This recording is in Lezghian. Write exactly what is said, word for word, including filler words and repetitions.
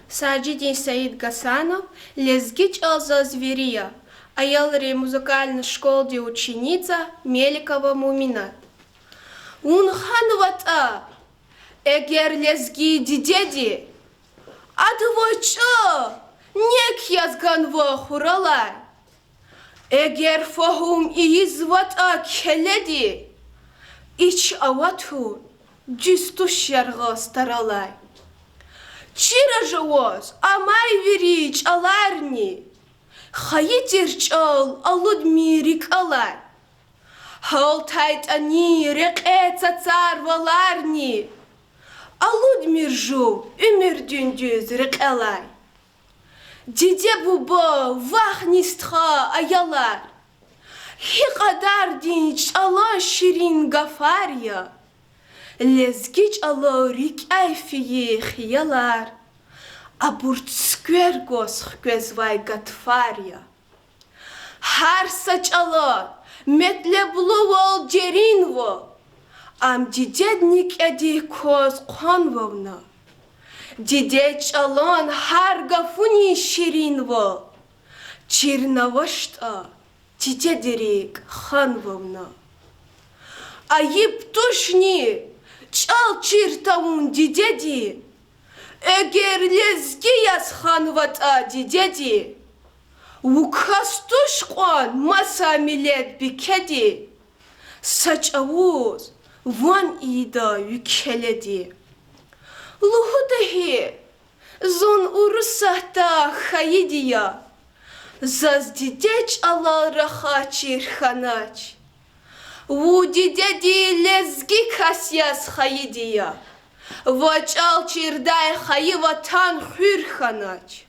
Сажидин Саид Гасанов. Лезги чӀал заз вири я. Аялрин музыкальный школдин ученица Меликова Муминат. Вун ханватӀа эгер лезги дидеди, ада ваз чӀал нек яз ганва хуралай. Эгер фагьум ийизватӀа келеди, ич аватун дуьз туш яргъаз таралай. Чира жуваз амай вири чӀаларни, хайи тир чӀал алудмир рикӀелай. ГьалтайтӀани рекье цацар валарни, алудмир жув уьмуьрдин дуьз рекьелай. Диде-буба, вахни стха, аялар, гьи кьадардин чӀалан ширин гафар я. Лезги чӀалал рикӀяй фейи хиялар абур цуьквер гваз хквезвай гатфар я. Гьар са чӀалан метлеблувал деринвал ам дидедин кӀедихъ кваз хъванва вуна. Дидед чӀалан гьар гафунин ширинвал чирнавачтӀа, дидедин рикӀ ханва вуна. Айиб тушни чӀал чир тавун дидедин? Эгер лезги яз ханватӀа дидеди, вун кас туш кьван маса миллет бикеди, са чӀавуз ван ийида ви келеди. Лугьуда хьи, зун Урусатда хьайиди я, заз дидед чӀалал рахаз чир хьанач. Вун дидеди лезги кас яз хайиди я, ваз чӀал чирдай хайи ватан хуьр хьанач.